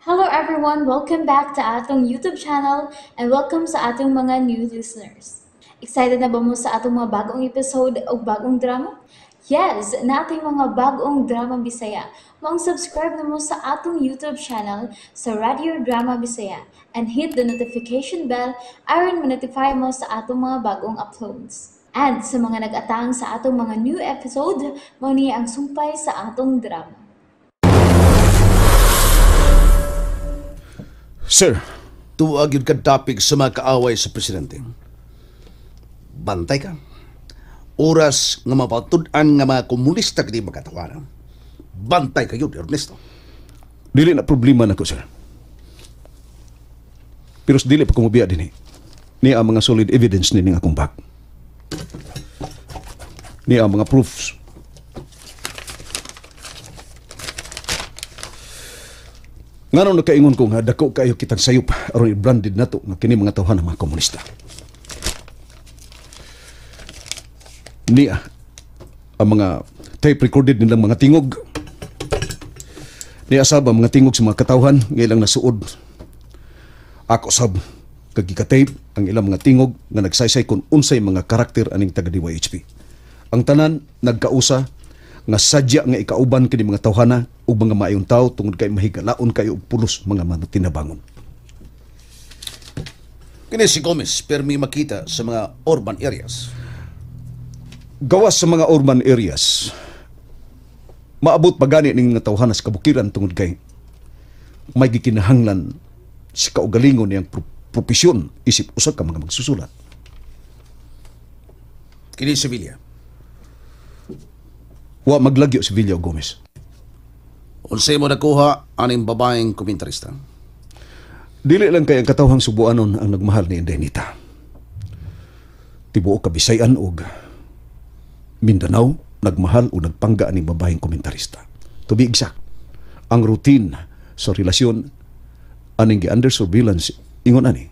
Hello everyone! Welcome back to atong YouTube channel and welcome sa atong mga new listeners. Excited na ba mo sa atong mga bagong episode o bagong drama? Yes! Nating mga bagong drama Bisaya. Maong subscribe na mo sa atong YouTube channel sa Radio Drama Bisaya and hit the notification bell aron ma-notify mo sa atong mga bagong uploads. And sa mga nag-atang sa atong mga new episode, mao ni ang sumpay sa atong drama. Sir, Tuwag yun ka topic sa mga kaaway sa presidente. Bantay ka. Oras nga mapatud-an nga mga komunista kini magkatawaran. Bantay kayo, Ernesto. Dili na problema nako, sir. Pero dili pa kumubiya din eh. Ni ang mga solid evidence ni ning akong bag. Ni ang mga proofs. Ngano nakaingon ko nga dako kayo kitang sayop aron i-branded nato nga kini mga tawhan ng mga komunista. Niya ang mga tape recorded nilang mga tingog. Niya sab ang mga tingog sa mga katawhan nga ilang nasuod. Ako sab kag gika-tape ang ilang mga tingog nga nagsaysay kung unsay mga karakter aning taga DYHP. Ang tanan nagkausa nga sadya nga ikauban kini mga tawhana ug mga maayong tawo tungod kay mahigalaon kayo og pulos mga tinabangon. Kini si Gomez permi makita sa mga urban areas. Gawas sa mga urban areas, maabot pa gani ning mga tawhana sa kabukiran tungod kay may gikinahanglan sa kaugalingon niyang propesyon isip usa ka mga magsusulat. Kini si Villa. Wa maglagyo si Villa Gomez. Unsay mo nakuha aning babaeng komentarista? Dili lang kay ang katawhang Subuanon ang nagmahal ni Inday Nita. Tibuok ka Bisayan og Mindanao nagmahal o nagpangga aning babaeng komentarista. To be exact, ang routine sa relasyon aning gi-under surveillance ingon ani.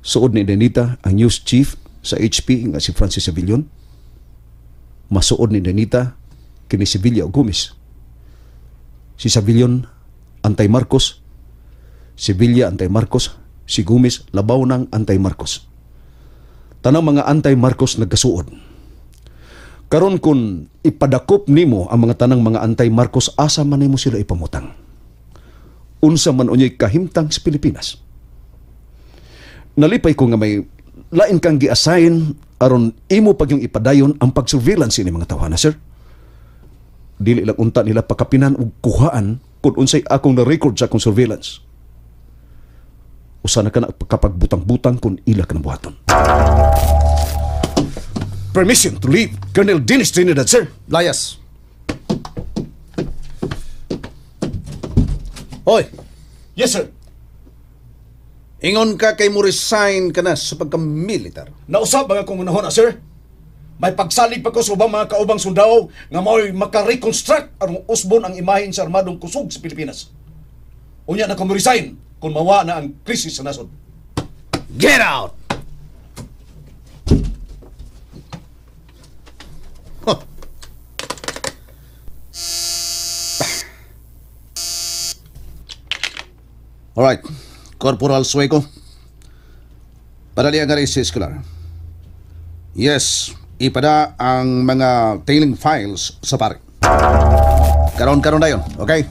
Suod ni Inday Nita ang news chief sa HP nga si Francis Sevillon. Masuod ni Inday Nita kini si Villa Gomez. Si Sevillon anti-Marcos, si Villa anti-Marcos, si Gomez labaw ng anti-Marcos. Tanang mga anti-Marcos nagkasuod. Karon kun ipadakop nimo ang mga tanang mga anti-Marcos, asa man nimo sila ipamutang? Unsa man unyay kahimtang sa Pilipinas? Nalipay ko nga may lain kang gi-assign aron imo pag yung ipadayon ang pag-surveillance ini mga tawhana, sir. Dili lang unta nila pakapinan og kuhaan kung unsay akong na-record sa akong surveillance. Usa na ka na kapagbutang-butang kung ila ka ng buhaton. Permission to leave Colonel Dennis Trinidad, sir. Layas. Hoy. Yes, sir. Ingon ka kay mo resign ka na sa pagka-militar. Nausab mga kong unahon na, sir. May pagsalig pa ko sa ubang mga kaubang sundao nga mao'y maka-reconstruct aron usbon ang imahen sa armadong kusog sa Pilipinas. Unya na ko mo resign kung mawa na ang krisis sa nasod. Get out! Huh. Alright, Corporal Sueco. Padali ang si Escolar. Yes, ipada ang mga tailing files sa pare. Karon-karon na yun, okay?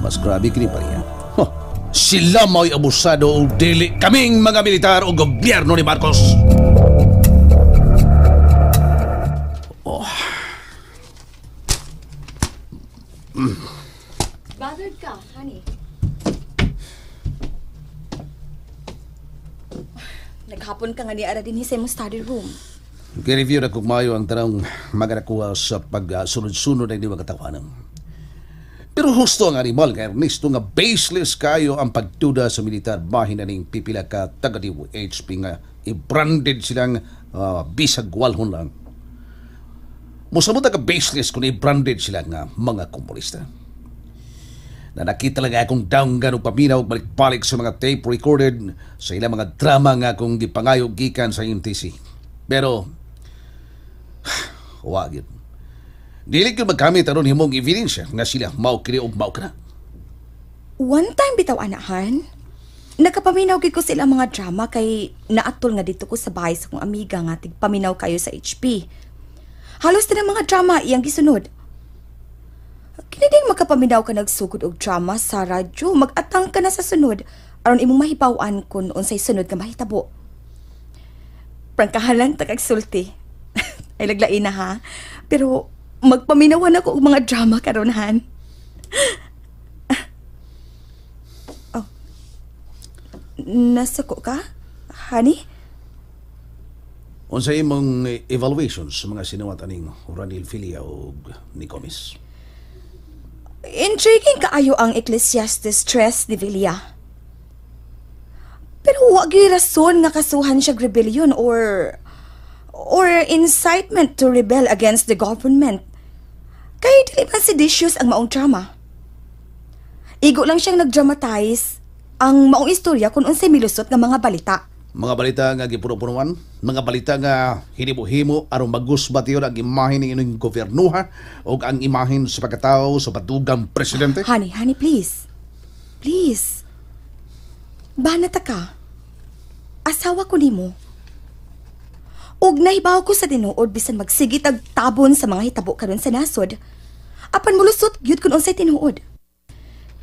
Mas grabe kini pa niya. Huh. Sila mo'y abusado o dili kaming mga militar o gobyerno ni Marcos. Oh. Bothered ka, honey. Naghapon ka nga ni ara din sa imong study room. Gi-review na kung mayo ang tanong maganakuha sa pagsunod-sunod ng mga katawanan. Pero husto ang animal nga Ernesto nga baseless kayo ang pagduda sa militar bahin na ning pipila ka taga DOHP nga i-branded silang bisag walhon lang. Musamot ka baseless kung i-branded sila nga mga komunista. Na nakita lang akong danggan o paminaw balik-balik sa mga tape recorded sa ilang mga drama nga akong gipangayo gikan sa MTC. Pero, wag yun. Dili gyud magkamit aron himong ebidensya nga sila mao kini og mao kana. One time bitaw anahan, nakapaminaw gid ko sila mga drama kay naatol nga dito ko sa bahay sa kong amiga nga tigpaminaw kayo sa HP. Halos tanang mga drama iyang gisunod. Kini ding makapaminaw ka nagsugod og drama sa radyo, mag-atang ka na sa sunod aron imong mahibaw-an kun unsay sunod nga mahitabo. Prangkahan lang tagagsulti. Ay laglain na ha. Pero magpaminawan ako og mga drama karon han. Oh. Nasuko ka, honey? Unsa imong evaluation sa mga sinuwat aning Ranil Filia og ni Gomez? Intriguing kaayo ang Ecclesiastes Stress ni Villa. Pero wa gyud rason nga kasuhan siya rebellion or incitement to rebel against the government. Kay dili man seditious ang maong drama. Igo lang siyang nagdramatize ang maong istorya kung unsay milusot nga mga balita. Mga balita nga gipuno-punuan, mga balita nga hinibo-himo aron magusbat yun ang imahen ng inyong gobernuha o ang imahen sa pagkatao sa batugang presidente. Honey, honey, please. Please. Banata ka. Asawa ko nimo. Og nahibaw ko sa tinuod bisan magsigit ag tabon sa mga hitabo karon sa nasod. Apan mulusot gyud kun unsay tinuod.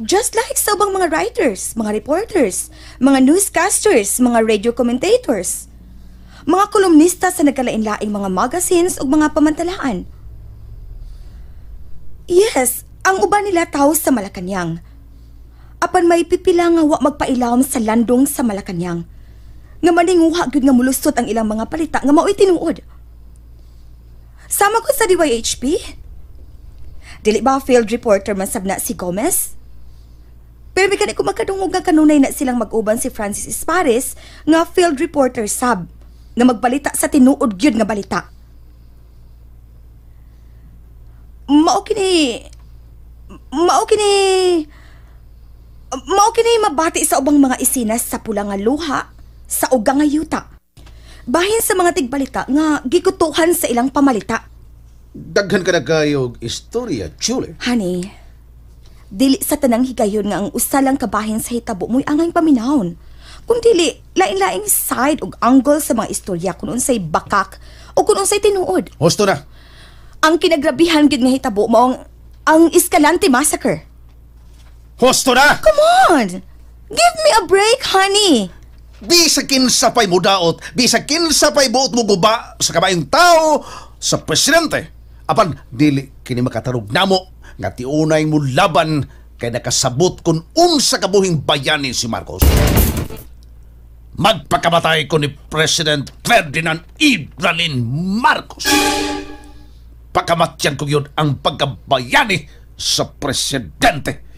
Just like sa ubang mga writers, mga reporters, mga newscasters, mga radio commentators, mga kolumnista sa nagkalain-laing mga magazines ug mga pamantalaan. Yes, ang uban nila tawo sa Malacañang. Apan may pipila nga wa magpailawom sa landong sa Malacañang. Nga maninguha gyud nga mulusot ang ilang mga palita nga mao'y tinuod. Sama ko sa DYHP. Dili ba field reporter man sab na si Gomez? Pero may kani ko magkadungog nga kanunay na silang mag-uban si Francis Espares nga field reporter sab nga magbalita sa tinuod gyud nga balita. Mao kini mabati sa ubang mga isinas sa pula nga luha sa uga nga yuta. Bahin sa mga tigbalita nga gikutuhan sa ilang pamalita. Daghan ka na kayo istorya, Julie. Honey, dili sa tanang higayon nga ang usa lang kabahin sa hitabo mo'y angay paminawon. Kung dili, lain-laing side ug angle sa mga istorya kung unsay bakak o kung unsay tinuod. Husto na. Ang kinagrabihan gyud nga hitabo mao ang Escalante Massacre. Husto na! Come on! Give me a break, honey! Di sa kinsapay mo daot, di sa kinsapay buot mo guba sa kabayong tao, sa presidente. Apan, dili kini makatarog namo nga tiunay mo laban kay nakasabot kung unsa kabuhing bayani si Marcos. Magpakamatay ko ni President Ferdinand Ibrahim Marcos. Pakamatyan ko yun ang pagkabayani sa presidente.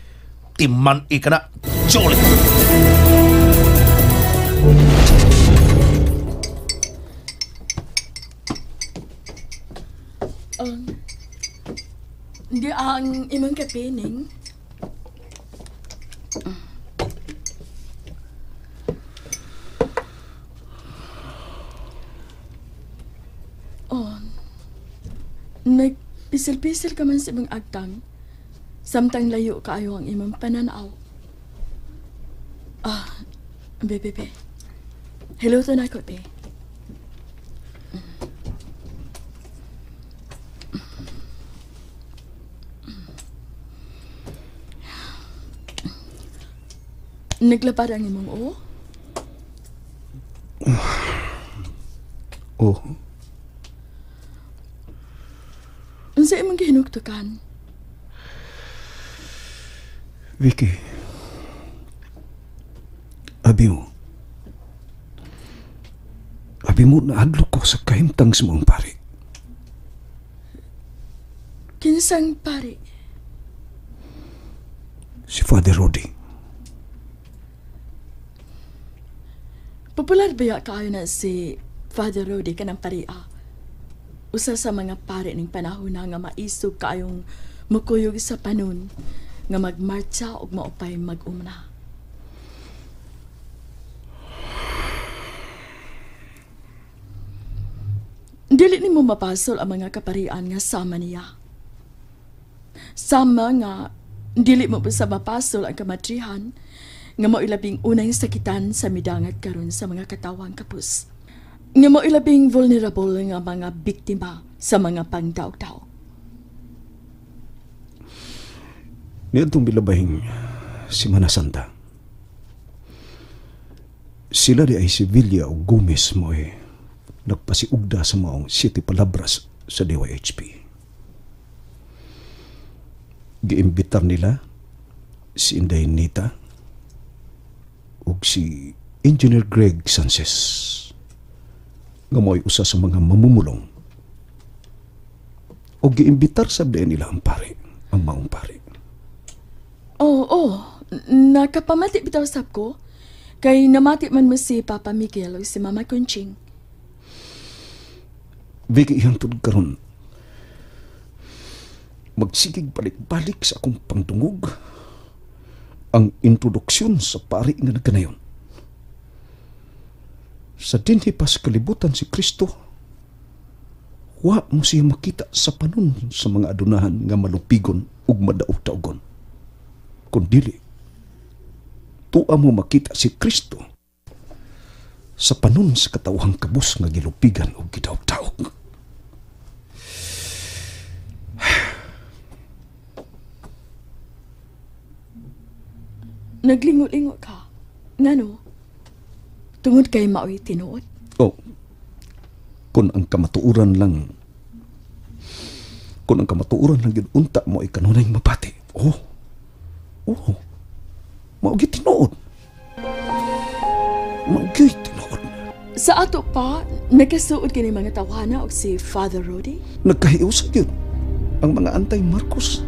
Timan ika na, Julie. Hindi ang imong kape, Ning. Oh, nagpisil-pisil ka man sa imong agtang. Samtang layo kaayo ang imong pananaw. Ah, bebe, bebe. Hello to na ko, te. Naglapad ang imong o? Oh. Unsa imong gihinugtukan? Vicky. Abi mo. Abi mo naadlok ko sa kahimtang sa mong pari. Kinsang pari? Si Father Rudy. Popular ba kaayo na si Father Rudy kanang paria? Usa sa mga pare ning panahon na nga maisog kaayong mukuyog sa panon nga magmarcha ug maupay mag-umna. Dili nimo mapasol ang mga kaparian nga sama niya. Sama nga dili mo pa sa mapasol ang kamatrihan nga mao'y labing unang sakitan sa midangat karon sa mga katawang kapus. Nga mao'y labing vulnerable nga mga biktima sa mga pangdaog-daog. Niadtong bilabahing Semana Santa. Sila di ay si Villa o Gomez mo nagpasiugda sa maong City Palabras sa DYHP. Giimbitar nila si Inday Nita ug si Engineer Greg Sanchez nga mo'y usa sa mga mamumulong. O giimbitar sab diay nila ang pare, ang maong pare. Oo, nakapamati bitaw sab ko. Kay namati man mo si Papa Miguel o si Mama Conching. Vicky, ihantod karon. Magsigig balik-balik sa akong pangdungog ang introduksyon sa pari nga nagkanayon. Sa dinhi pa sa kalibutan si Kristo, wa mo siya makita sa panon sa mga adunahan nga malupigon ug madaog-daogon. Kun dili, tuwa mo makita si Kristo sa panon sa katawhang kabus nga gilupigan ug gidaog-daog. Naglingo-lingo ka. Ngano? Tungod kay mao'y tinuod? Oh, kung ang kamatuoran lang, gyud unta mo ay kanunay mapati. Oh, oh, mao gyud tinuod. Mao gyud tinuod. Sa ato pa, nagkasuod kini mga tawana og si Father Rudy? Nagkahiusa gyud. Ang mga anti-Marcos,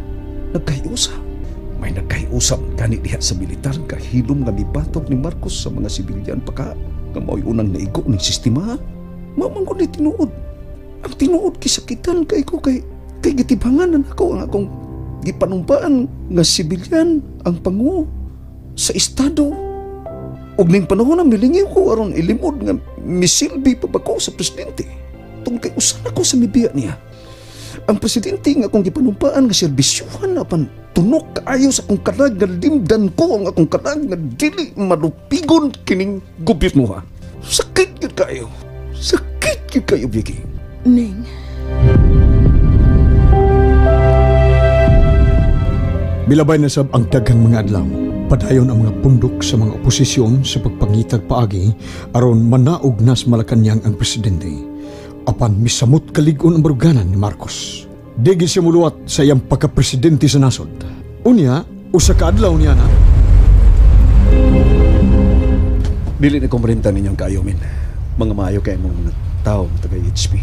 nagkahiusa. May nagkahiusap gani diha sa militar kahilom nga mibatok ni Marcos sa mga sibilyan pa ka nga mao'y unang naigo ning sistema. Mao man gud ni tinuod. Ang tinuod kisakitan kay ko kay gitibangan na nako ang akong gipanumpaan nga sibilyan ang pangu sa estado. Ug ning panahon na milingiw ko aron ilimod nga misilbi pa ba ko sa presidente. Tungod kay usa na ko sa mibiya niya. Ang presidente nga akong gipanumpaan nga serbisyuhan apan tunok kaayo sa akong kalag nga limdan ko ang akong kalag nga dili malupigon kining gobyerno. Sakit gyud kaayo. Sakit gyud kaayo, Vicky. Ning. Milabay na sab ang daghang mga adlaw. Padayon ang mga pundok sa mga oposisyon sa pagpangitag paagi aron manaog nas Malacañang ang presidente. Apan misamot kalig-on ang baruganan ni Marcos. Digi siya muluwat sa iyang pagka-presidente sa nasod. Unya, usa ka adlaw niya na. Dili na kumrenta ninyong kaayomin. Mga maayo kay mong mga tao taga HP.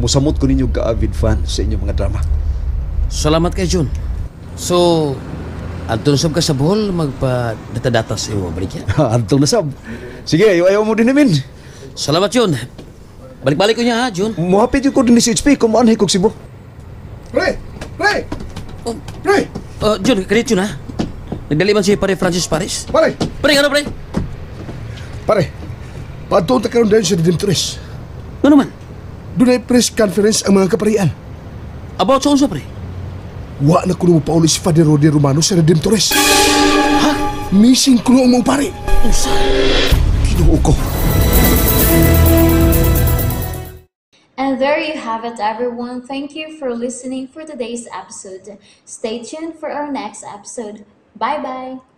Musamot ko ninyo ka-avid fan sa inyong mga drama. Salamat kay Jun. So, adto na sab ka sa Bohol magpa-data-data sa imo baligya. Adto na sab. Sige, ayaw mo din namin. Salamat, Jun. Balik-balik ko niya ha, Jun. Muhapit yung ko din si HP kung maanhay kog Cebu. Pre! Pre! Oh. Pre! Jun, kadit Jun ha. Nagdali man si Pare Francis Paris. Pare! Pare, ano pre? Pare, paadtoon ta karon dayon sa Redemptores. Ano man? Doon ay press conference ang mga kaparian. About sa unsa, pre? Wa na kuno mo pauli si Father Rudy Romano sa Redemptores. Ha? Missing kuno ang mga pare. Unsa? Kinuo ko. And there you have it, everyone. Thank you for listening for today's episode. Stay tuned for our next episode. Bye-bye!